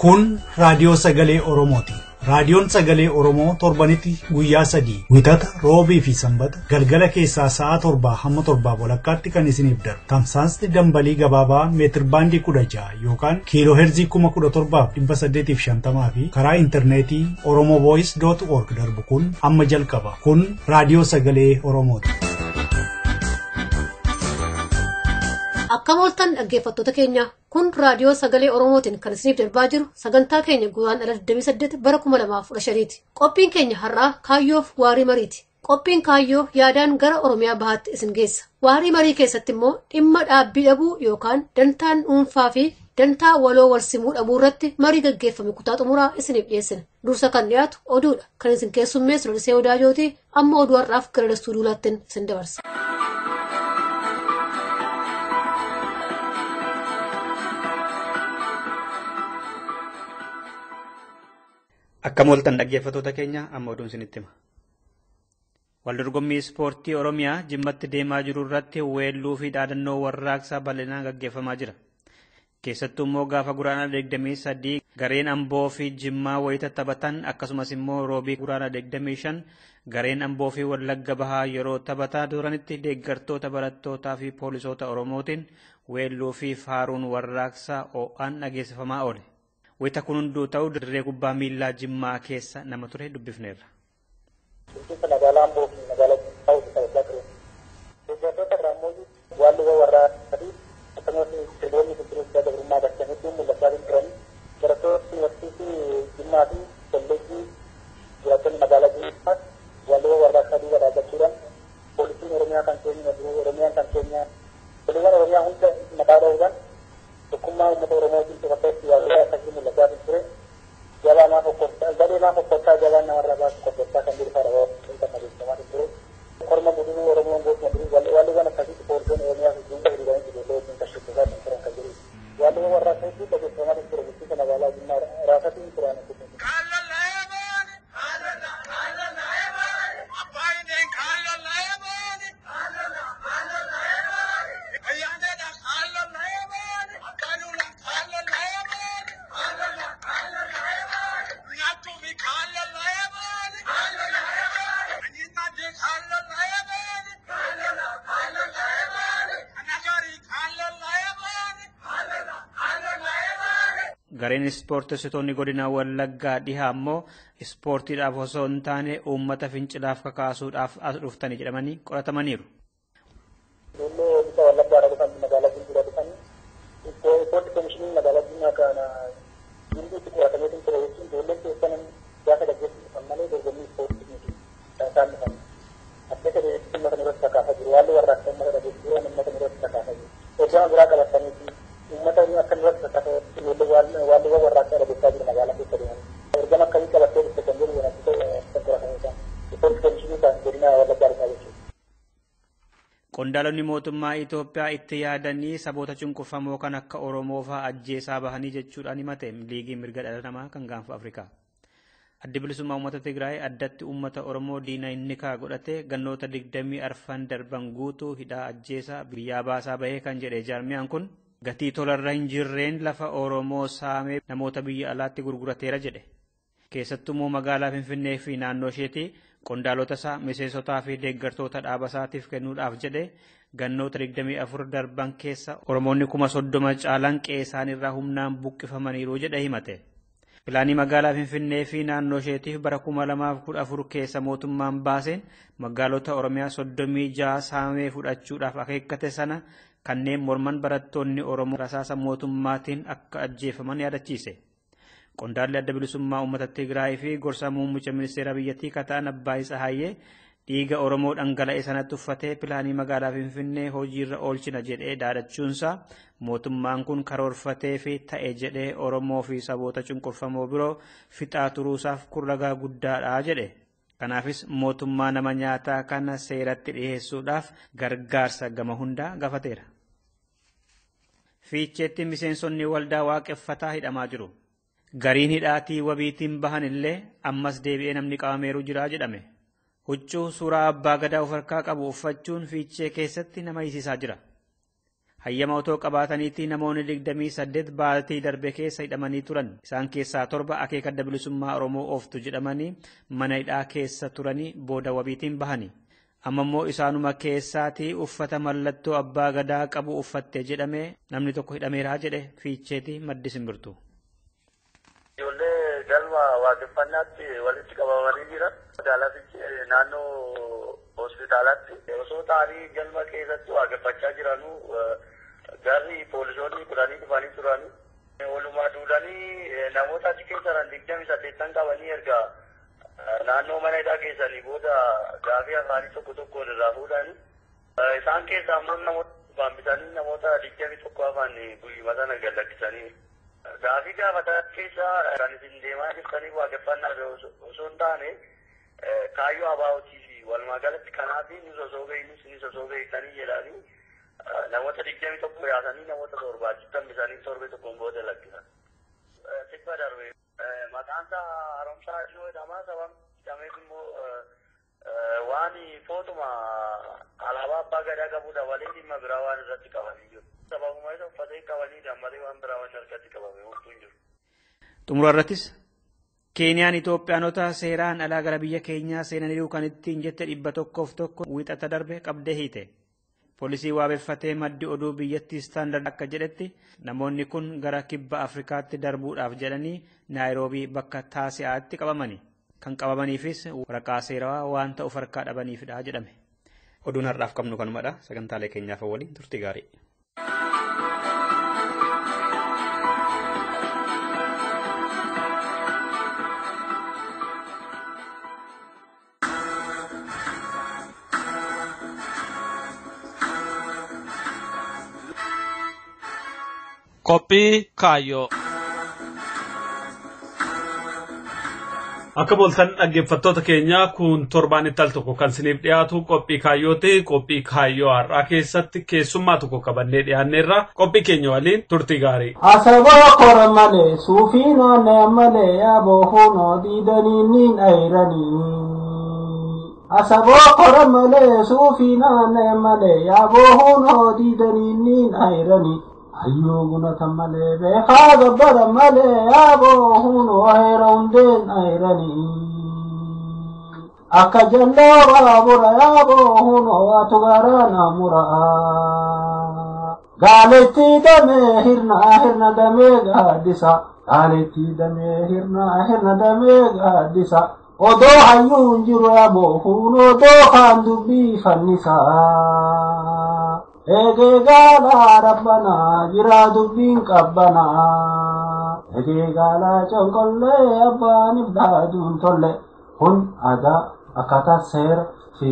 Kun raadiyoo sagalee Oromooti. Raadiyoon sagalee Oromoo torbanitti guyyaa 3 Wixata, Roobii fi Sanbata galgala keessaa sa'a 7 hamma 7:30 kan isiniif darbu. Tamsaasni dambalii gabaabaa meetir baandii 16 yookaan kiiloo heerzii 17,850 fi karaa intarneetii oromovoice.org darbu kun amma jalqaba. Kun raadiyoo sagalee Oromooti. Akkam ooltan dhaggeeffattoota keenya, kun raadiyoo sagalee Oromootiin kan isiniif darbaa jiru sagantaa keenya Guraandhala 28 bara 2015ti. Qophiin keenya har'aa kaayyoof waarii mariiti. Qophiin kaayyoo yaadaan gara Oromiyaa bahaatti isin geessa. Waarii marii keessatti immoo dhimma dhaabbii dhabuu yookaan dantaan dhuunfaa fi dantaa waloo walsimuu dhabuu irratti marii gaggeeffame kutaa xumuraa isiniif dhiyeessina. Dursa kan dhiyaatu oduudha. Kan isin keessummeessu Lalisee Odaajooti. Amma oduu har'aaf gara Dastuu Duulaattiin isin dabarsa. Akkam ooltan dhaggeeffattoota keenya, amma oduun isinitti hima. Waldorgommii ispoortii Oromiyaa Jimmatti deemaa jiru irratti weelluu fi dhaadannoo warraaqsaa bal'inaan gaggeeffamaa jira. Keessattuu immoo gaafa Guraandhala 23 gareen Amboo fi Jimmaa wayita taphatan, akkasumas immoo Roobii Guraandhala 25 gareen Amboo fi Wallagga Bahaa yeroo taphataa turanitti deeggartoota barattootaa fi poolisoota Oromootiin weelluu fi faaruun warraaqsaa ho'aan dhageessifamaa oole. Wayita kun hunduu ta'u dirree kubbaa miillaa Jimmaa keessa nama ture dubbifneerra. Bulchiinsa magaalaa Amboo fi magaalaa Jimmaa hojii taphachaa ture. Deeggartoota irraa immoo waan luba warraa fi akkasumas sirboonni fincila gabrummaa bakka hedduun mul'achaa turan. Barattoota yuunivarsiitii Jimmaa fi kolleejjii jiraattonni magaalaa Jimmaa waan luba warraaqsaa duuba dhaabbachuudhaan poolisiin Oromiyaa kan keenya, Oromiyaan kan keenya, waliiwwan Oromiyaa hunda maqaa dha'uudhaan tokkummaa uummata Oromoo cimsuu fakkeessu yaadota akkasii mul'achaa ture. Jabaa maa fokkottaa, gadee maa fokkottaa, jabaan namarraa baasu fokkottaa kan jedhu faadha waan kan dhageessifamaa ture. Korma guduruu Oromoon gootuma duruu waalluwwan akkasiitti poolisoonni Oromiyaa fi duuba hiriiranii ijoollee wajjin kan shubbisaa kan turan kan jedhu. Waalluwwan warraaqsa hedduu dhageessifamaa ture bulchiinsa magaalaa Jimmaa raasatiin turan. Gareen ispoortessitoonni godina Wallaggaa dhihaa immoo ispoortiidhaaf osoo hin taane uummata fincilaaf kakaasuudhaaf as dhuftanii jedhamanii qoratamaniiru. Ijoollee bifa Wallaggaa dhufan magaalaa Jimmaa dhufan ispoortii komishinii magaalaa Jimmaa kana gimbiitti qoratamee ture jechuun ijoolleen keessan gaafa gaggeessu dhufan malee dorgommii ispoortii miti kan isaan dhufan. Akka ta'e uummata irratti kakaasaa jiru. Haalli warraaqsa uummata dhageessisu uummata irratti kakaasaa jiru. Hojii biraa qabataniiti uummata akka irratti kakaasaa ijoollee waalluwwan warraaqsaa dhageessaa jiru magaalaa keessa deeman. Ergama akkamii qabattee dhufte kan jedhu wantoota kan qoratamee isaan. Ispoortii komishinii kan godina Wallaggaa dhufaa jechuudha. Qondaalonni mootummaa Itoophiyaa itti yaadanii saboota cunqurfamoo kan akka Oromoo fa'aa ajjeesaa bahanii jechuudhaan himate liigii mirga dhala namaa kan gaanfa Afrikaa. Addi bilisummaa uummata Tigraay addatti uummata Oromoo diina inni kaa godhate gannoota 24 darban guutuu hidhaa ajjeesaa biyyaa baasaa bahee kan jedhe jaarmiyaan kun gatii tolarra hin jirreen lafa Oromoo saamee namoota biyya alaatti gurgurateera jedhe. Keessattuu magaalaa Finfinnee fi naannoo isheetti qondaalota isaa miseensotaa fi deeggartoota dhaaba isaatiif kennuudhaaf jedhe gannoota 24 darban keessa Oromoonni 30,000 caalan qe'ee isaaniirraa humnaan buqqifamaniiru jedhe himate. Pilaanii magaalaa Finfinnee fi naannoo isheetiif bara 2014 keessa mootummaan baaseen magaalota Oromiyaa 36 saamee fudhachuudhaaf akeekkate sana kanneen morman barattoonni Oromoo rasaasa mootummaatiin akka ajjeefaman yaadachiise. Qondaalli adda bilisummaa uummata Tigraay fi gorsa muummicha ministeera biyyattii Kataan Abbaay Tsahaayyee dhiiga Oromoo dhangala'e sanatti uffatee pilaanii magaalaa Finfinnee hojiirra oolchina jedhee dhaadhachuunsaa mootummaan kun karoorfatee fi ta'e jedhee Oromoo fi saboota cunqurfamoo biroo fixaa turuusaaf kun ragaa guddaadha jedhe. Kanaafis mootummaa nama nyaataa kana seeratti dhiyeessuudhaaf gargaarsa gama hundaa gaafateera. Fiicheetti miseensonni waldaa waaqeffataa hidhamaa jiru. Gariin hidhaatii wabiitiin bahan illee ammas deebi'ee namni qabameeru jira jedhame. Huccuu suuraa abbaa gadaa of harkaa qabu uffachuun fiichee keessatti nama hiisisaa jira. Hayyama otoo qabaataniitti namoonni 28 baatii darbe keessa hidhamanii turan. Isaan keessaa 7 akeeka adda bilisummaa Oromoo ooftu jedhamanii mana hidhaa keessa turanii booda wabiitiin bahani. Amma immoo isaanuma keessaatii uffata mallattoo abbaa gadaa qabu uffatte jedhamee namni tokko hidhameera jedhe Fiicheeti Maddi Simbirtuu. Ijoollee galma waaqeffannaatti walitti qabamanii jiran. Magaalaa Fiichee naannoo hospitaalaatti osoo ta'anii galma keessatti waaqeffachaa jiranuu garri poolisoonni kudhanii dhufanii turanii. Walumaa duudanii namoota achi keessa jiran 28 qabanii erga naannoo mana hidhaa keessanii booda gaafii afaanii tokko tokkoon irraa fuudhanii. Isaan keessaa immoo namoota baambisanii namoota 21 hafan guyyuma sana gad lakkisanii. Gaafii gaafataa keessaa kan isin deemaa jirtanii waaqeffannaa osoo hin taane kaayyoo ABO'tii fi walumaa galatti kanaaf nu sosoo beeknus ni sosoo beektanii jedhanii namoota 21 yaasanii namoota 7 achitti hambisanii torbe tokkoon booda lakkisan. Tibba darbe maqaan isaa Haaromsaa Adinoo jedhama. Sababni hidhameef immoo waan footuma alaabaa abbaa gadaa qabu dabalee dhimma biraa waan irratti qabanii jiru. Sababuma isa uffatee qabanii malee waan biraa waan harkatti qabame homtuu hin jiru. Xumura irrattis Keeniyaan Itoophiyaanota seeraan alaa gara biyya keenyaa seenaniiru kan ittiin jette 101 wixata darbe qabdee hiite. Poolisii waabeffatee maddi oduu biyyattii Istaandard akka jedhetti namoonni kun gara kibba Afrikaatti darbuudhaaf jedhanii Naayiroobii bakka Taasi'aatti qabamani. Kan qabamaniifis waraqaa seerawaa waan ta'uuf harkaa dhabaniifidha jedhame. Oduun har'aaf qabnu kanumadha. Sagantaalee keenyaaf waliin turtii gaarii. Qophii kaayyoo. Akka booltan dhaggeeffattoota keenyaa kun torbaanitti al tokko kan isiniif dhiyaatu qophii kaayyooti. Qophii kaayyoo har'aa keessatti keessummaa tokko qabannee dhiyaanneerra. Qophii keenya waliin turtii gaarii. Asaboo kora malee suufii naannoo malee yaaboo hunoo diidanii niin ayranii. Asaboo kora malee suufii naannoo malee yaaboo hunoo diidanii niin ayranii. Hayyuu gunata malee beekaa gabbara malee yaaboo hunoo heera hundeen ayranii. Akka jalloo baabura yaaboo hunoo atu garaana mura'a. Gaaletti damee hirna hirna damee gaaddisa. Gaaletti damee hirna hirna damee gaaddisa. Odoo hayyuun jiru yaaboo hunoo dookaan dubbii fannisa. Eegee gaalaa rabbanaa jira dubbiin qabbanaa. Eegee gaalaa conqollee abbaaniif dhaaduun tolle. Kun aadaa akkaataa seera fi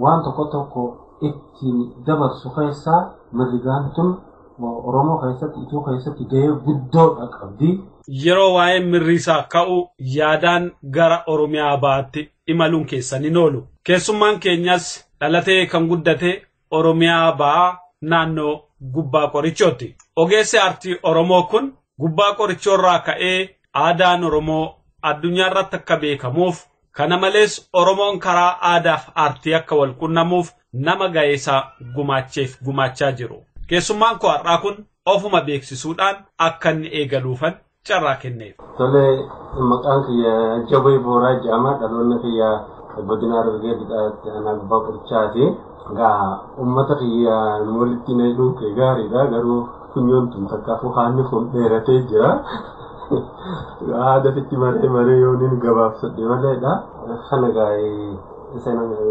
waan tokko tokko ittiin dabarsu keessaa mirrigaan tun Oromoo keessatti Itiyoo keessatti gahee guddoodha qabdi. Yeroo waa'ee mirrisaa ka'u yaadaan gara Oromiyaa bahaatti imaluun keessan hin oolu. Keessummaan keenyas dhalatee kan guddate Oromiyaa bahaa naannoo Gubbaa Qorichooti. Ogeessi aartii Oromoo kun Gubbaa Qorichoorraa ka'ee aadaan Oromoo addunyaa irratti akka beekamuuf kana malees Oromoon karaa aadaaf aartii akka wal qunnamuuf nama ga'eesaa gumaacheef gumaachaa jiru. Keessummaan koo har'aa kun ofuma beeksisuudhaan akka inni eegaluufan carraa kenneef. Tole maqaan kiyya Jabee Booraa jedhama. Dhaloonni kiyya godina Harargee Lixaatti aanaa Gubbaa Qorichaati. Egaa uummata kiyya walitti na dhuunfee gaariidha. Garuu funyoon tun takkaafuu haanni kun dheeratee jira. Haada sitti maree maree yoo inni gabaabsadhe maleedha. Kana gaa'ee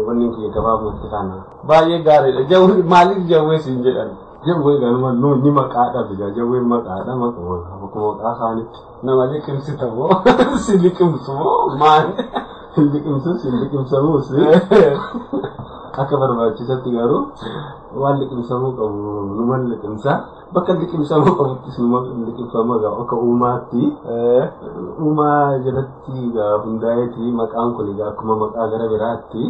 wanni kiyya gabaabumatti kana. Baay'ee gaariidha. Jawwee maaliif jawwee siin jedhan? Jawwee ganuma nuyi maqaadha bigaa jawween maqaadha maqaa maqaa isaanitti. Nama liqimsita moo si liqimsu moo maal? Liqimsus hin liqimsamuus akka barbaachisatti garuu waan liqimsamuu qabu numa liqimsa. Bakka liqimsamuu qabuttis numa liqimfama gaa akka uumaatti. Uumaa jalatti gaa hundaa'eeti maqaan kun egaa akkuma maqaa gara biraatti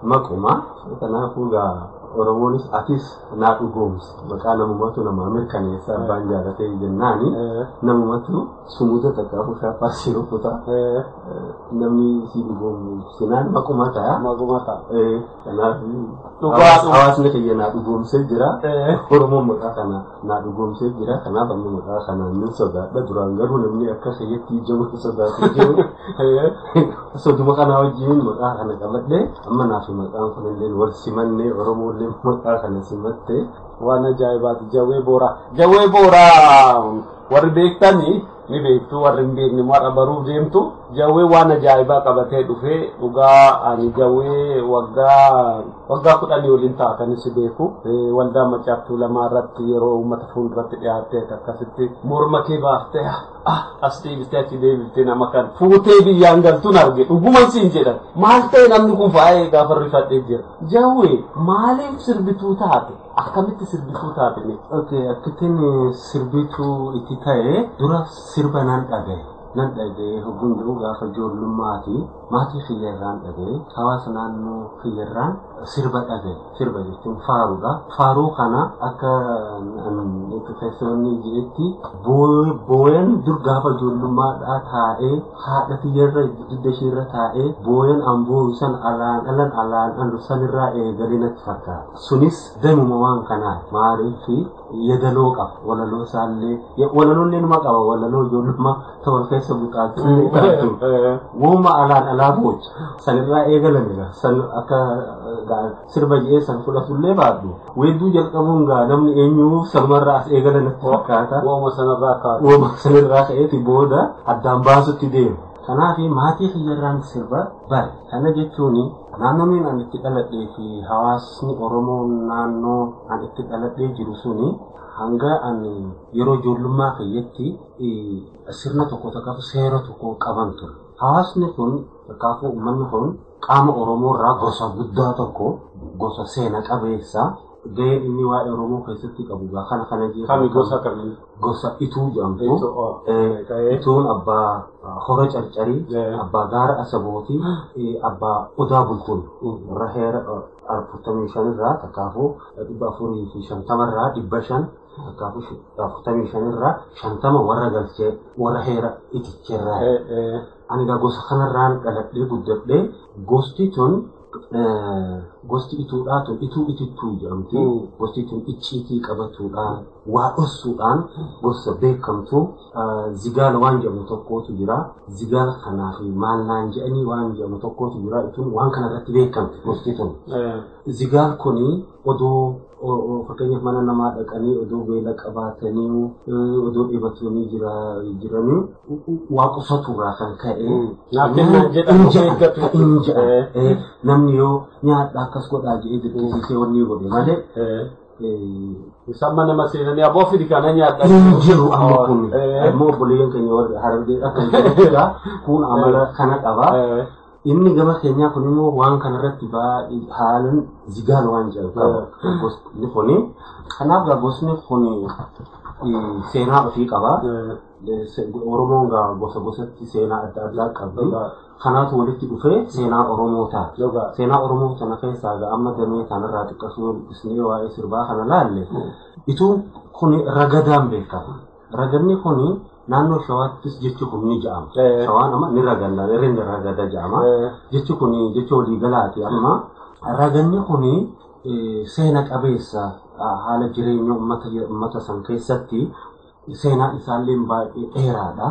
maquma. Kanaafuu gaa Oromoonis atis naa dhugoomsi maqaa namumatu namaa mirkaneessa abbaan jaalatee jennaani namumatu sumuda takkaafuu shaappaa si rukuta namni si dhugoomsinaan maquma ta'a. Maquma ta'a. Kanaaf Hawaasni kiyya naa dhugoomsee jira. Oromoon maqaa kana naa dhugoomsee jira. Kanaaf amma maqaa kana nin sodaadha. Duraan garuu namni akka kiyyatti jawwee sodaatu jiru. Soduma kana wajjin maqaa kana qabadhe amma naaf maqaan kunillee wal simannee Oromoollee maqaa kana simatte. Waan ajaa'ibaati Jawwee Booraa. Jawwee Booraa warri beektanii ni beektu warri hin beekne warra baruuf deemtu Jawwee waan ajaa'ibaa qabatee dhufee dhugaa ani Jawwee waggaa 10 waliin ta'a kan si beeku waldaa Maccaaf Tuulamaa irratti yeroo uummata fuulduratti dhiyaattee akkasitti morma kee baaftee as deebistee achi deebiftee nama kan fuutee biyyaan galtuun arge dhuguman siin jedhan maal ta'e namni kun faayee gaafa rifadhee jira. Jawwee maaliif sirbituu taate? Akkamitti sirbituu taate? Okay, akkittiin sirbituu itti ta'e dura sirba nan dhagaye. Nan dhagaye hogguun jiru gaafa ijoollummaati. Maatii kiyyarraan dhagaye. Hawaasa naannoo kiyyarraan sirba dhagaye. Sirba jechuun faaruudha. Faaruu kana akka keessonni jedhetti booyan dur gaafa ijoollummaadhaa taa'ee haadha kiyyarra dugda isheerra taa'ee booyan an booyu san alaan alan alaan alu sanirraa eegalee natti fakkaata. Sunis damuma waan kanaati. Maaliif yadaloo qaba. Walaloo isaallee walaloollee numa qaba. Walaloo ijoollummaa ta'u keessa buqaatti taatu. Wooma alaan alaa boocha. Sanirraa eegalanidha. San akka sirba jedhee san fudhatullee baadhu. Weedduu jalqabuun gaa namni eenyuu sanumarraa as eegalan natti fakkaata. Wooma sanarraa kaa'u. Wooma sanarraa ka'eeti booda addaan baasutti deema. Kanaaf maatii kiyyarraan sirba bare. Kana jechuun naannoon ani itti dhaladhee fi hawaasni Oromoo naannoo ani itti dhaladhee jiru suni hanga ani yeroo ijoollummaa kiyyatti sirna tokko takkaaf seera tokko qaban ture. Hawaasni kun takkaafuu uummanni kun qaama Oromoo irraa gosa guddaa tokko gosa seena qabeessa gaheen inni waa'ee Oromoo keessatti qabu kana kana jedhamu. Kami gosa kamii? Gosa Ituu jedhamtu. Ituun abbaa hora carcarii, abbaa gaara asabootii, abbaa odaa bultuun warra heera 45 irraa takkaafuu 450 irraa 500 takkaafuu 45 irraa 50 warra galchee warra heera iticherraa. Ani egaa gosa kanarraan dhaladhee guddadhee gosti tun gosti ituudhaa tun ituu itittuu jedhamti. Gosti tun icciitii qabatuudhaan waa dhossuudhaan gosa beekamtu zigaala waan jedhamu tokkotu jira. Zigaala kanaa fi maal naan jedhanii waan jedhamu tokkotu jira. Ituun waan kanarratti beekamti gosti tun. Zigaal kuni odoo fakkeenyaaf mana namaa dhaqanii odoo beela qabaatanii odoo dhibatanii jiranii waa qusaturraa kan ka'e. Namni yoo nyaadha akkas godhaa jedhee dirqisiisee wanni godhe malee. Isaan mana seenanii aboo fidi kana nyaadha. Hin jiru amma kun. Ammoo obboleeyyan keenya warri Harargee akka jirudha. Kun amala kana qaba. Inni gama keenyaa kun immoo waan kanarratti haalan zigaal waan jedhu qaba. Gosni kuni. Kanaaf gosni kun seenaa ofii qaba. Oromoon gosa gosatti seenaa adda addaa qabdi. Kanaatu walitti dhufee seenaa Oromoo ta'a. Seenaa Oromoo sana keessaa amma damee kanarraa xiqqasuu isnee waa'ee sirbaa kana laalle. Ituun kun ragadaan beekama. Ragadni kuni naannoo Shawaattis jechi kun ni jedhama. Shawaan amma ni raganna, irri ni ragada jedhama. Jechi kun jecha waliigalaati amma. Raganni kuni seena qabeessa haala jireenya uummata san keessatti seenaan isaallee baay'ee dheeraadha.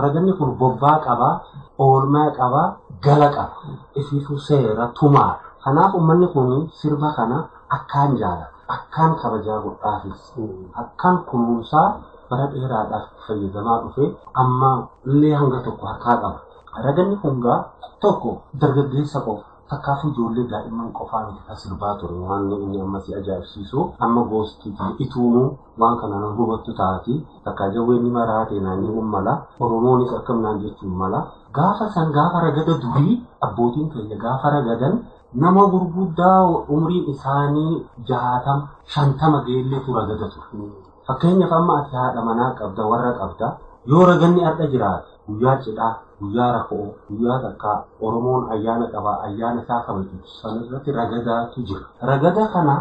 Raganni kun bobbaa qaba, oolmaa qaba, gala qaba. Ifiifuu seera tumaadha. Kanaaf uummanni kun sirba kana akkaan jaalata, akkaan kabajaa godhaafis, akkaan kunuunsaa bara dheeraadhaaf fayyadamaa dhufe amma illee hanga tokko harkaa qaba. Raganni kun gaa tokko dargaggeessa qofa. Takkaafuu ijoollee daa'imman qofaa miti kan sirbaa ture waan inni amma si ajaa'ibsiisu amma gosti ituunuu waan kana nan hubattu taati takkaa jawwee ni maraate naan jedhuun mala Oromoonis akkam naan jechuun mala gaafa san gaafa ragada durii abbootiin keenya gaafa ragadan nama gurguddaa umriin isaanii 60 50 geelleetu ragada ture. Fakkeenyaaf amma ati haadha manaa qabda warra qabda yoo raganni har'a jiraate guyyaa cidhaa guyyaa rakoo guyyaa takkaa Oromoon ayyaana qabaa ayyaana isaa kabaju sanarratti ragadaatu jira. Ragada kana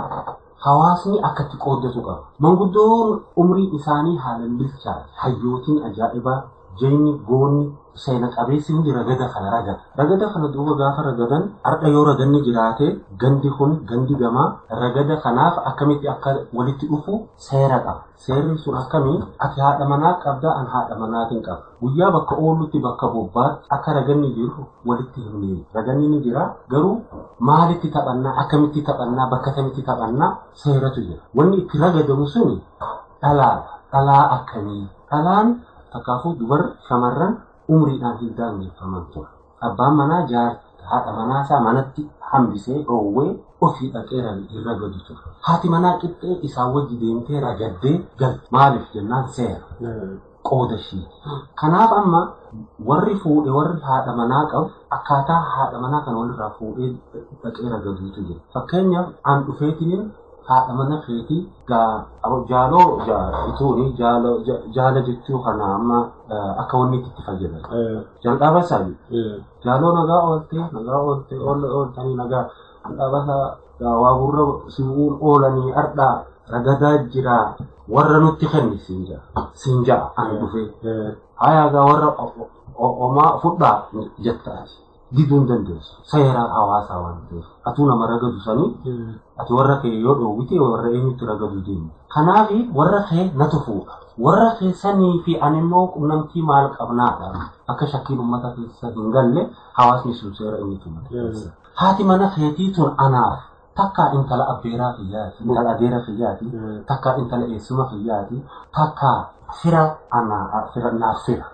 hawaasni akkatti qooddatu qaba. Manguddoon umrii isaanii haalaan bilchaate hayyootiin ajaa'ibaa Jayni goonni seena qabeessi hundi ragada kana ragada. Ragada kana duuba gaafa ragadan har'a yoo raganni jiraate gandi kun gandi gamaa ragada kanaaf akkamitti akka walitti dhufu seera qaba. Seerri sun akkamii ati haadha manaa qabda an haadha manaatiin qaba. Guyyaa bakka oolutti bakka bobbaatti akka raganni jiru walitti himnee raganni ni jira garuu maalitti taphannaa akkamitti taphannaa bakka kamitti taphannaa seeratu jira. Wanni itti ragadamu suni dhalaadha. Dhalaa akkamii? Dhalaan takkaafuu dubar shamarran umriidhaan hin daangeffaman ture. Abbaan manaa haadha manaa isaa manatti hambisee dhoowwee ofii dhaqee hin ragadu ture. Haati manaa qixxee isaa wajji deemtee ragaddee galti. Maaliif jennaan seera. Qooda ishii. Kanaaf amma warri fuudhe warri haadha manaa qabu akkaataa haadha manaa kana walirraa fuudhee dhaqee ragaduutu jira. Fakkeenyaaf an dhufeetiin haadha mana keetii jaaloo ituuni jaala jechuu kana amma akka wanni itti fayyadamu. Jalqaba isaanii jaaloo nagaa ooltee nagaa ooltee ooltanii nagaa jalqaba isaa waa gurra sibuun oolanii ardhaa ragadaa jiraa warra nutti kenni siin ja'a ani dhufee hayaa warra omaa fudhaa jettaati. Diduu hin dandeessu. Seera hawaasaa waan ta'eef. Atuu nama ragadu sanii ati warra kee yoo dhoowwite warra eenyutti ragadu deemu. Kanaaf warra kee natu fuudha. Warra kee sanii fi ani immoo qunnamtii maal qabnaadha. Akka shakkiin uummata keessa hin galle hawaasni sun seera inni tumata. Haati mana keetii tun anaaf takka intala abbeeraa kiyyaati, intala adeera kiyyaati, takka intala eessuma kiyyaati, takka fira anaa fira naaf fira.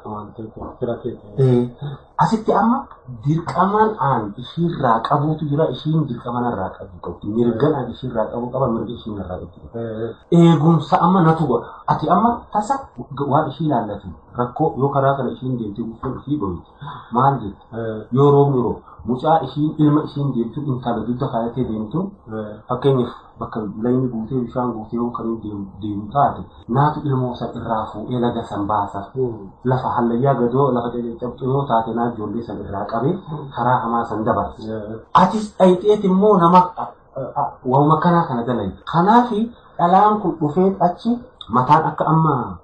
Asitti amma dirqamaan aan ishiirraa qabuutu jira ishiin dirqama narraa qabu qabdi. Mirgan aan ishiirraa qabu qaba mirga ishiin narraa qabdi. Eegumsa amma natu godha. Ati amma tasa waan ishii ilaallatu rakkoo yoo karaa kana ishiin deemte gufuun ishii dhoyti. Maal jetti? Yoo roobni roobu mucaa ishiin ilma ishiin deemtu intala dugda kaayatee deemtu fakkeenyaaf bakka layni guutee bishaan guutee yoo kan deemu taate naatu ilmoo san irraa fuudhee laga san baasa. Lafa hallayyaa gadoo lafa cabxu yoo taate naa ijoollee san irraa qabee karaa hamaa san dabarsa. Atis dhayxeet immoo nama waanuma kanaa kana dalayi. Kanaafi dhalaan kun dhufee achi mataan akka amma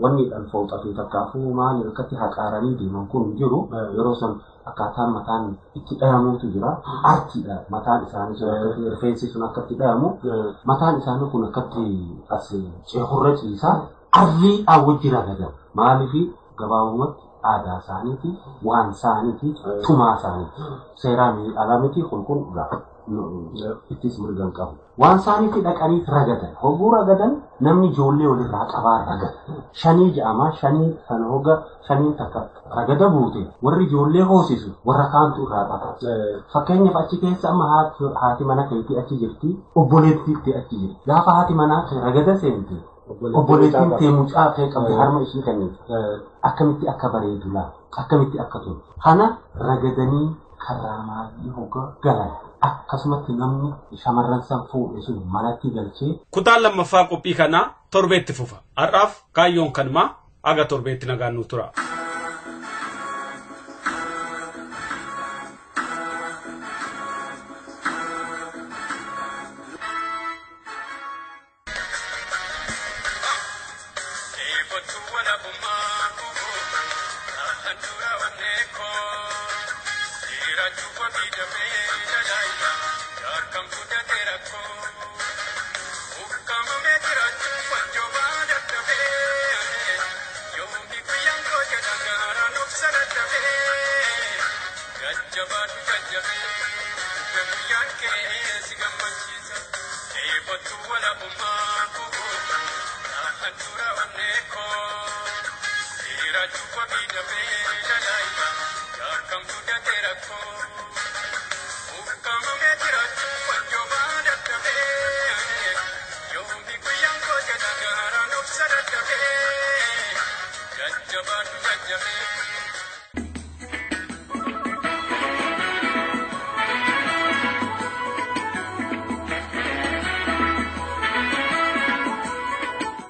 wanni dhaan fooxatee takkaafuu maal akkatti haqaaranii deeman kun jiru yeroo san akkaataan mataan itti dhayamuutu jira. Artiidha mataan isaanii sun akkatti rifeensi sun akkatti dhayamu mataan isaanii kun akkatti as ceekurra ciisa. Arriidhaan wajji ragadan maaliifi gabaabumatti aadaa isaaniiti waan isaaniiti tumaa isaaniiti seeraa alaa miti kun kun ittis mirgan qabu. Waan isaaniitti dhaqanii ragadan hogguu ragadan namni ijoollee walirraa qabaa ragada. Shanii jedhama shanii sana hogga shaniin takka ragada buute warri ijoollee hoosisu warra kaantu irraa qaba. Fakkeenyaaf achi keessa amma haati mana keetii achi jirti obboleettii achi jirti. Gaafa haati manaa ragada seente obboleettiin tee mucaa kee qabdi harma ishii kenniti. Akkamitti akka bareedu laa akkamitti akka tolu. Kana ragadanii karaa maalii hogga galan. Akkasumatti namni shamarran san fuudhe sun manatti galchee. Kutaan lammaffaa qophii kanaa torbeetti fufa. Har'aaf kaayyoon kanumaa aga torbeetti nagaan nu tura.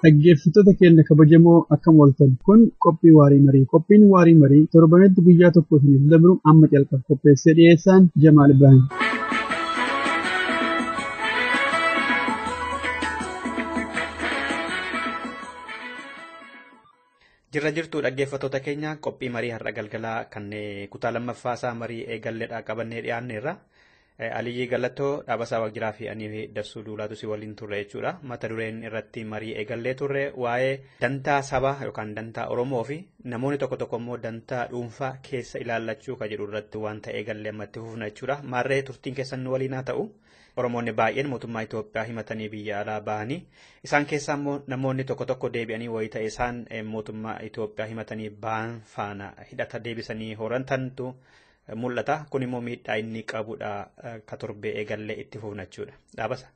Dhaggeeffattoota keenya kabajamoo akkam ooltan kun qophii waarii marii. Qophiin waarii marii torbanitti guyyaa tokko isiniif dabru amma calqaba. Qopheessee dhiyeessaan Jamaal Ibrahim. Jirra jirtu dhaggeeffattoota keenya qophii marii har'a galgalaa kan kutaa lammaffaa isaa marii eegalleedha qabannee dhiyaanneerra. Aliyyii Galatoo Dhaabasaa Waaqjiraa fi ani Dassuu Duulaatu si waliin turre jechuudha. Mata dureen irratti marii eegallee turre waa'ee dantaa sabaa yookaan dantaa Oromoo fi namoonni tokko tokko immoo dantaa dhuunfaa keessa ilaallachuu kan jedhu irratti wanta eegallee ammatti fufna jechuudha. Maarree turtiin keessan nu waliin haa ta'u. Oromoonni baay'een mootummaa Itoophiyaa himatanii biyya alaa bahanii isaan keessaa immoo namoonni tokko tokko deebi'anii wayii ta'e isaan mootummaa Itoophiyaa himatanii bahan faana hidhata deebisanii horatantu mul'ata. Kun immoo miidhaa inni qabudha ka torbee eegallee itti fufna jechuudha. Dhaabasa.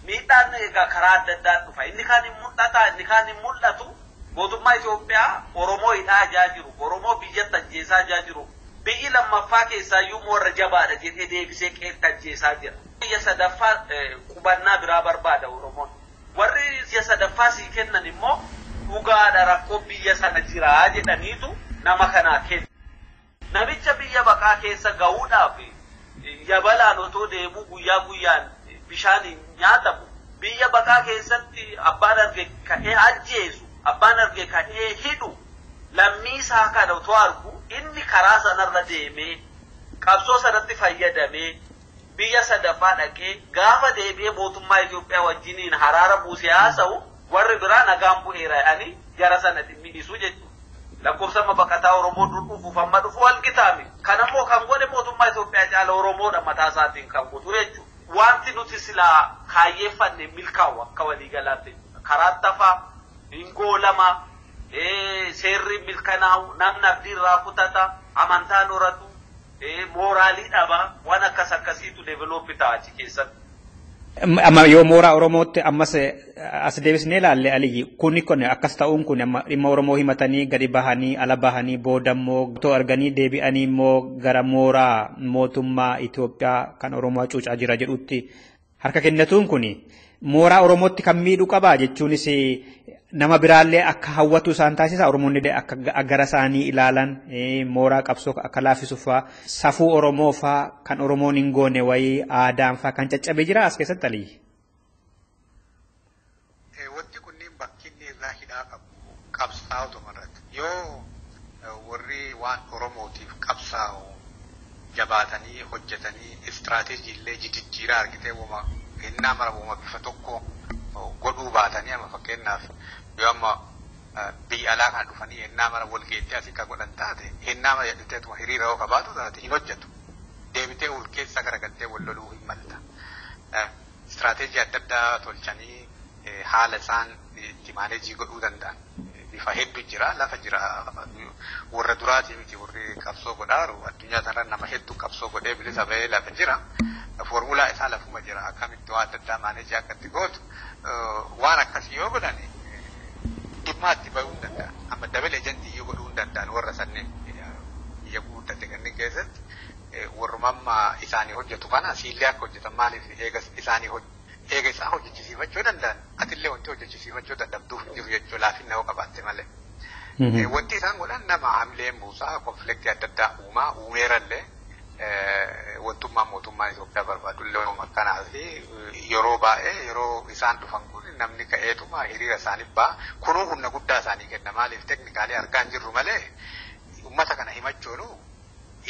Miidhaan egaa karaa adda addaan dhufa. Inni kaan hin mul'ata, inni kaan hin mul'atu. Mootummaa Itoophiyaa Oromoo hidhaa jaa jiru, Oromoo biyyatti ajjeesaa jaa jiru. Biyyi lammaffaa keessaayyuu warra jabaadha jedhee deebisee qeetti ajjeesaa jira. Biyya sadaffaa qubannaa biraa barbaada Oromoon. Warri biyya sadaffaa sii kennan immoo dhugaadha rakkoo biyya sana jiraa jedhaniitu nama kanaa kennu. Namicha biyya baqaa keessa gahuudhaaf yabalaan otoo deemuu guyyaa guyyaan bishaan nyaatamu biyya baqaa keessatti abbaan arge ka'ee ajjeesu, abbaan arge ka'ee hidhu, lammii isaa kana otoo argu inni karaa sanarra deemee qabsoo sanatti fayyadamee biyya sadaffaa dhaqee gaafa deebi'ee mootummaa Itoophiyaa wajjiniin haraara buusee haasa'u warri biraa nagaan bu'eera jedhanii jara sana dhimmisu jechuudha. Lakkoofsa amma baqataa Oromoo dur dhufuuf amma dhufu wal qixaame. Kanammoo kan godhe mootummaa Itoophiyaa caala Oromoodha mataa isaatiin kan godhu jechuudha. Wanti nuti silaa kaayyeeffanne milkaa'u akka waliigalaatti karaa tafaa, hin goolama, seerri milkanaa'u, namni abdii irraa kutata, amantaan horatu, mooraalii dhaba, waan akkas akkasiitu deeveloopi ta'a achi keessatti. Amma yoo mooraa Oromootti ammas as deebisnee ilaalle Aliyyi kuni kun akkas ta'uun kun amma dhimma Oromoo himatanii gadi bahanii ala bahanii booda immoo otoo arganii deebi'anii immoo gara mooraa mootummaa Itoophiyaa kan Oromoo hacuucaa jira jedhutti harka kennatuun kun mooraa Oromootti kan miidhu qabaa jechuunis nama biraallee akka hawwatu isaan taasisa Oromoonni akka gara isaanii ilaalan mooraa qabsoo akka laaffisu fa'aa safuu Oromoo fa'aa kan Oromoon hin goone wayii aadaan fa'aa kan caccabe jira as keessatti Aliyyi. Wanti kunniin bakki inni irraa hidhaa qabu qabsaa'otuma irratti yoo warri waan Oromootiif qabsaa'u jabaatanii hojjetanii istiraateejii illee jijjiiraa argitee wama hinnaa mara wama bifa tokko godhuu baatanii amma fakkeenyaaf yoo amma biyya alaa kana dhufanii hennaa mara walgeettii asii kan godhan taate hennaa mara jedhamteetuma hiriira yoo qabaatu taate hin hojjetu. Deebitee ol keessa garagaltee wal loluu hin malta. Istiraateejii adda addaa tolchanii haala isaan itti maaneejii godhuu danda'an. Bifa hedduu jira lafa jira warra duraatii miti warri qabsoo godhaaru addunyaa kanarra nama hedduu qabsoo godhee bilisa bahee lafa jira. Foormulaa isaa lafuma jira akkamitti waan adda addaa maaneejii akka itti gootu waan akkasii yoo godhan dhimma itti bahuu hin danda'an. Amma dabal ejantii yoo godhuu hin danda'an warra sanneen biyya guutate kanneen keessatti warruma amma isaanii hojjetu kana siillee akka hojjetan maaliif eega isaanii eega isaan hojjechisiifachuu danda'an atillee wanti hojjechisiifachuu dadhabduuf hin jiru jechuu laafinna yoo qabaatte malee. Wanti isaan godhan nama hamileen buusaa konfliktii adda addaa uumaa uumeerallee wantummaa mootummaan Itoophiyaa barbaadu illee akkanaa fi yeroo baay'ee yeroo isaan dhufan kun namni ka'eetuma hiriira isaaniif ba'a. Kunuu humna guddaa isaanii kenna maaliif teknikaalii argaa hin jirru malee uummata kana himachuunu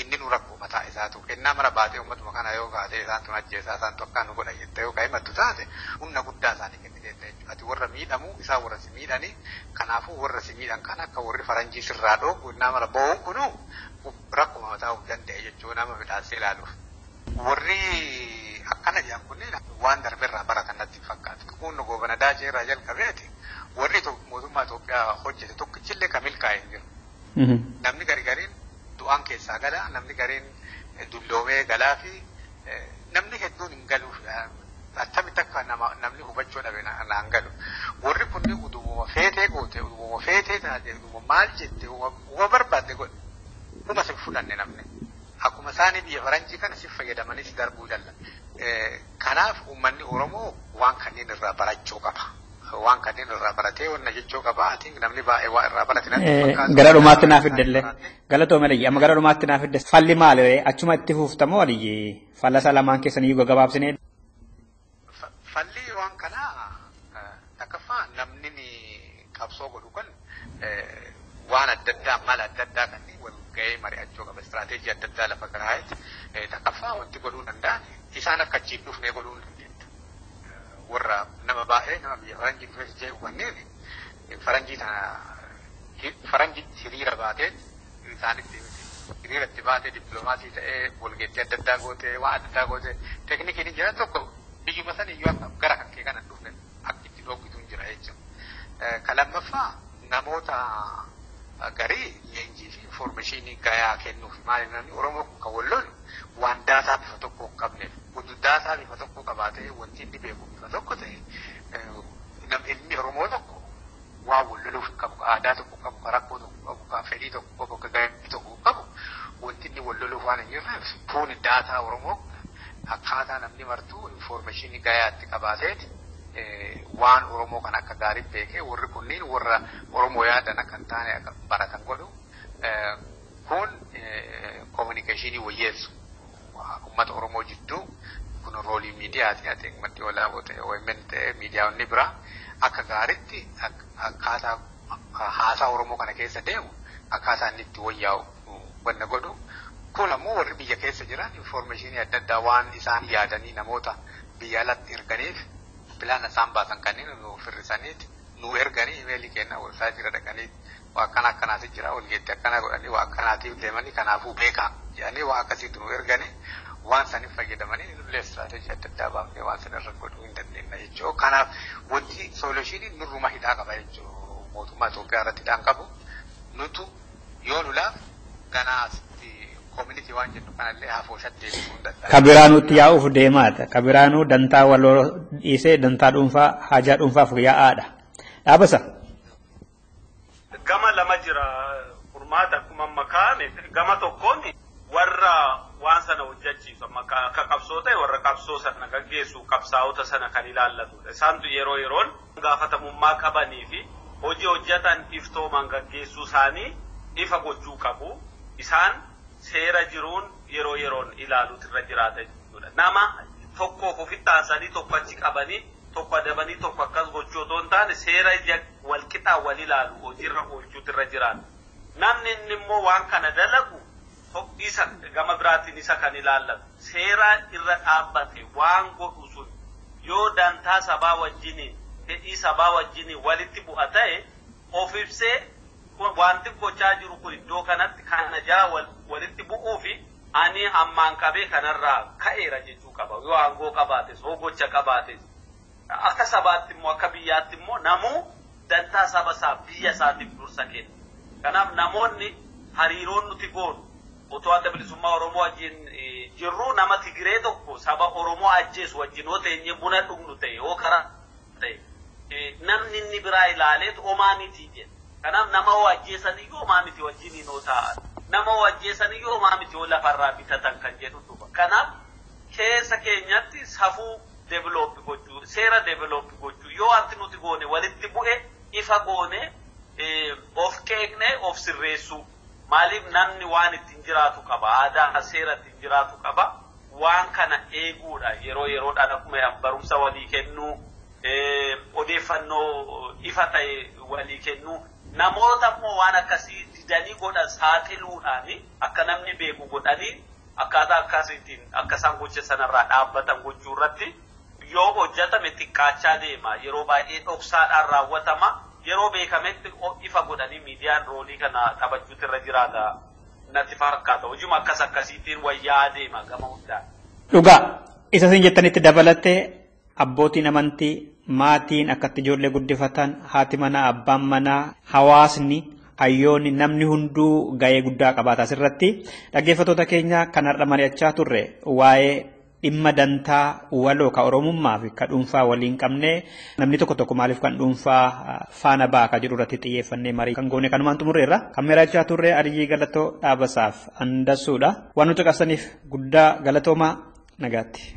inni nu rakkoo mataa isaatu kennaa mara baatee uummatuma kana yoo kaatee isaan tun ajjeesaa isaan tun akkaan nu godha jettee yoo himattu taate humna guddaa isaanii kenniteetta jechuudha. Ati warra miidhamu isaan warra si miidhanii kanaafuu warra si miidhan kan akka warri faranjii sirraa dhoogu innaa mara bo'uun kunuu rakkuma mataa of danda'e jechuun nama midhaasee ilaaluuf. Warri akkana jedhan kunneen waan darbeerraa baratan natti hin fakkaatu. Kun goobana daachee irraa jalqabeeti warri mootummaa Itoophiyaa hojjete tokkichillee kan milkaa'e hin jiru. Namni gargariin du'aan keessaa gala, namni gariin dulloomee galaa fi namni hedduun hin galuuf attamitti akka namni hubachuu dhabe naan galu. Warri kunniin udumuma feetee goote, udumuma feetee taate, udumuma maal jette, uma barbaadde godhe. Dhuma si fudhanne namni. Akkuma isaanii biyya faranjii kana si fayyadamanis darbuu dalla. Kanaaf uummanni Oromoo waan kanneen irraa barachuu qaba. Waan kanneen irraa baratee wanna jechuu qaba. Ati namni baay'ee waa irraa barate natti fakkaata. Gara dhumaatti naaf fiddellee. Galatoome Aliyyi. Amma gara dhumaatti naaf fidde. Falli maali? Achuma itti fuuftamoo Aliyyi? Falla isaa lamaan keessan iyyuu gaggabaabsinee. Falli waan kanaa takkaffaa namni qabsoo godhu kun waan adda addaa mala adda addaa kan wal ga'ee mari'achuu qaba. Istiraateejii adda addaa lafa kaa'eeti. Takkaffaa wanti godhuu danda'an isaan akka achiin dhufnee godhuu hin dandeettu. Warra nama baay'ee nama biyya faranjii dhufee jeequ kanneen faranjii tana faranjii hiriira baatee isaanitti hiriiratti baatee dippiloomaasii ta'ee walgeettii adda addaa gootee waan adda addaa gootee teeknikiin jira tokko biyyuma san iyyuu akka gara kan kee kana dhufne akka itti dhooggitu hin jira jechuudha. Ka lammaffaa namoota garii leenjii fi infoormeeshinii gayaa kennuuf maali namni Oromoo kun kan wal lolu waan daataa bifa tokko hin qabneef utuu daataa bifa tokko qabaatee wanti inni beeku bifa tokko ta'e ilmi Oromoo tokko waan wal loluuf hin qabu aadaa tokko qabu ka rakkoo tokko qabu ka fedhii tokko qabu ka gahee tokko qabu wanti inni wal loluuf waan hin jirreef kun daataa Oromoo akkaataa namni martuu infoormeeshinii gayaatti qabaateeti waan Oromoo kan akka gaarii beekee warri kunniin warra Oromoo yaadan akka hin taane akka baratan godhu kun koominikeeshinii wayyeessu uummata Oromoo jidduu kun roolii miidiyaati ati maddi olaanoo ta'e OMN ta'e miidiyaawwan biraa akka gaariitti akkaataa haasaa Oromoo kana keessa deemu akkaataa inni itti wayyaa'u wanna godhu kun ammoo warri biyya keessa jiran infoormeeshinii adda addaa waan isaan yaadanii namoota biyya alatti erganiif pilaana isaan baasan kanneen nu firrisaniiti nu erganii imeelii kenna websaayitii irra dhaqanii waa akkana akkanaati jira walgeetti akkana godhanii waa akkanaatiif deemanii kanaafuu beekaa jedhanii waa akkasiitu nu erganii waan saniif fayyadamanii nullee istiraateejii adda addaa baafnee waan sana irra godhuu hin dandeenya jechuudha. Kanaaf wanti soolushiiniin nurruma hidhaa qaba jechuudha. Mootummaa Itoophiyaa irratti hidhaan qabu nutu yoo lulaaf ganaa asitti koominiti waan jennu kanallee hafooshat deebisuu hin danda'a. Kabiraanuutti yaa'uuf deemaadha. Kabiraanuu dantaa waloo dhiisee dantaa dhuunfaa haajaa dhuunfaaf yaa'aadha. Dhaabasa. Gama lama jira furmaata akkuma amma kaa'ame gama tokkoon warra waan sana hojjechiisu amma akka qabsoo ta'e warra qabsoo sana gaggeessu qabsaa'ota sana kan ilaallatudha. Isaantu yeroo yeroon gaafatamummaa qabanii fi hojii hojjetan iftoomaan gaggeessuu isaanii ifa gochuu qabu. Isaan seera jiruun yeroo yeroon ilaaluutu irra jiraata jechuudha. Nama tokkoof ofitti aansanii tokko achi qabanii tokko adabanii tokko akkas gochuu otoo hin taane seera walqixaa wal ilaalu hojiirra oolchuutu irra jiraata. Namni inni immoo waan kana dalagu isa gama biraatiin isa kan ilaallatu seera irra dhaabbate waan godhu sun yoo dantaa sabaa wajjiniin fedhii sabaa wajjiniin walitti bu'a ta'e of ibsee wanti gochaa jiru kun iddoo kanatti kana jaa walitti bu'uu fi ani ammaan qabee kanarraa ka'eera jechuu qaba yoo aangoo qabaates yoo gocha qabaates akka sabaatti immoo akka biyyaatti immoo namuu dantaa saba isaa biyya isaatiif dursa kenna. Kanaaf namoonni hariiroon nuti goonu otoo adda bilisummaa Oromoo wajjin jirru nama Tigiree tokko saba Oromoo ajjeesu wajjin yoo teenye buna dhugnu ta'e yoo karaa ta'e namni inni biraa ilaaleetu homaa miti jedha. Kanaaf nama hoo ajjeesan iyyuu homaa miti wajjin hin taa'an. Nama hoo ajjeesan iyyuu homaa miti yoo lafarraa bitatan kan jedhu dhufa. Kanaaf keessa keenyatti safuu develop gochuu, seera develop gochuu yoo wanti nuti goone walitti bu'e ifa goone of qeeqne of sirreessuu. Maaliif namni waan ittiin jiraatu qaba, aadaa seera ittiin jiraatu qaba. Waan kana eeguudha yeroo yeroodhaan akkuma barumsa walii kennuu, odeeffannoo ifa ta'e walii kennuu. Namoota immoo waan akkasii didanii godhan saaxiluudhaan akka namni beeku godhanii akkaataa akkasiitiin akka isaan gocha sanarraa dhaabbatan gochuu irratti yoo hojjetame xiqqaachaa deema. Yeroo baay'ee dhoksaadhaan raawwatama. Yeroo beekametti ifa godhanii miidiyaan roolii kana taphachuutu irra jiraata natti fakkaata. Hojuma akkas akkasiitiin wayyaa deema gama hundaan. Dhugaa isa isin jettanitti dabalatee abbootiin amantii maatiin akkatti ijoollee guddifatan haati manaa abbaan manaa hawaasni hayyoonni namni hunduu ga'ee guddaa qabaata asirratti dhaggeeffattoota keenya kan har'a mari'achaa turre waa'ee dhimma dantaa waloo ka Oromummaa fi ka dhuunfaa waliin qabne namni tokko tokko maaliif kan dhuunfaa faana ba'a ka jedhu irratti xiyyeeffannee marii kan goone kanumaan xumurreerra. Kan mari'achaa turre Aliyyii Galatoo Dhaabasaaf Andasuudha. Waan nuti qabsaniif guddaa galatoomaa nagaatti.